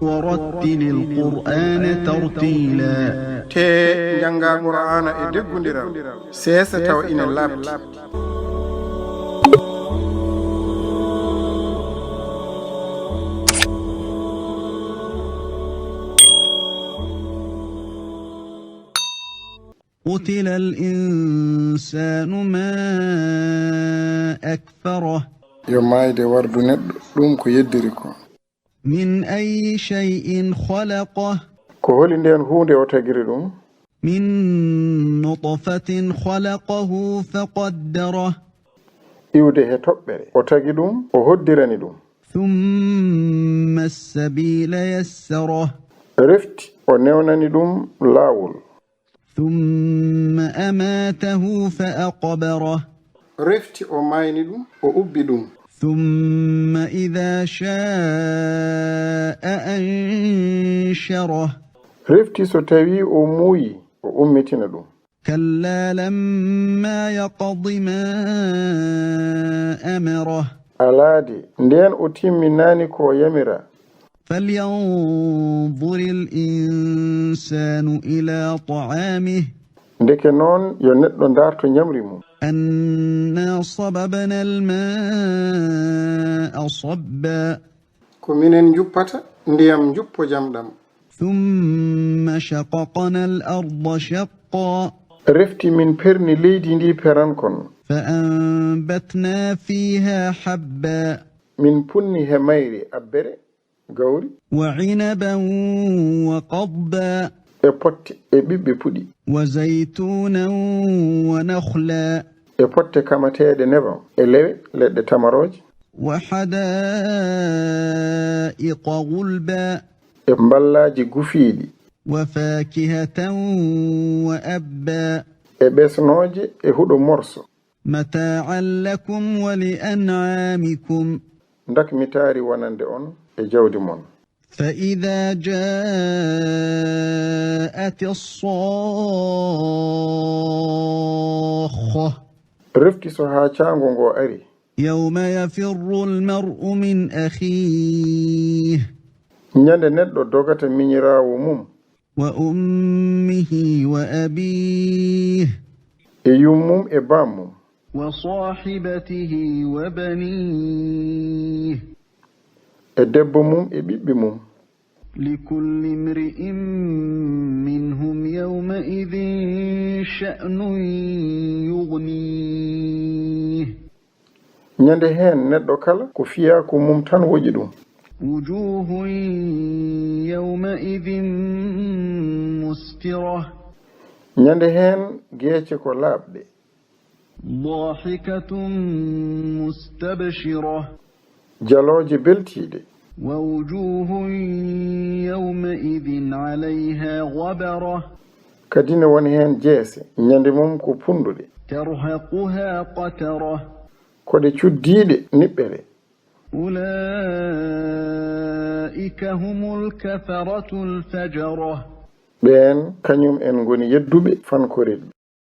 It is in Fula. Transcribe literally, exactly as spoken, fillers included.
ورتل القرآن ترتيلا. Tee njanngaa Qur'aana e deggundiral, seesa tawa ina laaɓti. قتل الإنسان ما أكفره. Yo maayde wardu neɗɗo ɗum ko yeddiri ko. من أي شيء خلقه. Ko holi ndeen huunde o tagiri ɗum? من نطفة خلقه فقدره. Iwde he toɓɓere o tagi ɗum, o hoddirani ɗum. ثم السبيل يسره. Refti o newnani ɗum laawol. ثم أماته فأقبره. Refti o maayni ɗum, o ubbi ɗum. ثم إذا شاء أنشره. Refti so tawii o muuyi, o ummitina ɗum. كلا لما يقض ما أمره. Alaa de, ndeen o timminaani ko o yamira. فلينظر الإنسان إلى طعامه. Ndeke noon, yo neɗɗo ndaarto ñamri mum. أنا صببنا الماء صبا. Ko minen njuppata ndiyam njuppojam ɗam. ثم شققنا الأرض شقا. Refti min perni leydi ndi peran kon. فأنبتنا فيها حبا. Min punni he mayri abbere, gawri. وعنبا وقضبا. E potte, e ɓiɓɓe puɗi. وزيتونا ونخلا. E potte kamateeɗe nebam, e lewe, leɗɗe tamarooje. وحدائق غلبا. E mballaaji gufiiɗi. وفاكهة وأبا. E ɓesnooje, e huɗo morso. متاعا لكم ولأنعامكم. Ndakmitaari wonande on e jawdi mon. فإذا جاءت الصاخة. Refti so haa caango ngo ari. يوم يفر المرء من أخيه. Ñande neɗɗo dogata miñiraawo mum. وأمه وأبيه. E yummum e bammum. وصاحبته وبنيه. E debbo mum e ɓiɓɓe mum. لكل امرئ منهم يومئذ شأن يغنيه. Ñande heen neɗɗo kala ko fiyaaku mum tan woƴi ɗum. وجوه يومئذ مسفرة. Ñande heen geece ko laaɓɗe. ضاحكة مستبشرة. Jalooje beltiiɗe. ووجوه يومئذ عليها غبرة. Kadi ne woni heen jeese, ñande mum ko punduɗe. ترهقها قترة. Ko ɗe cuddiiɗe niɓɓere. أولئك هم الكفرة الفجرة. Ɓeen kañum en ngoni yedduɓe fankoreeɓe.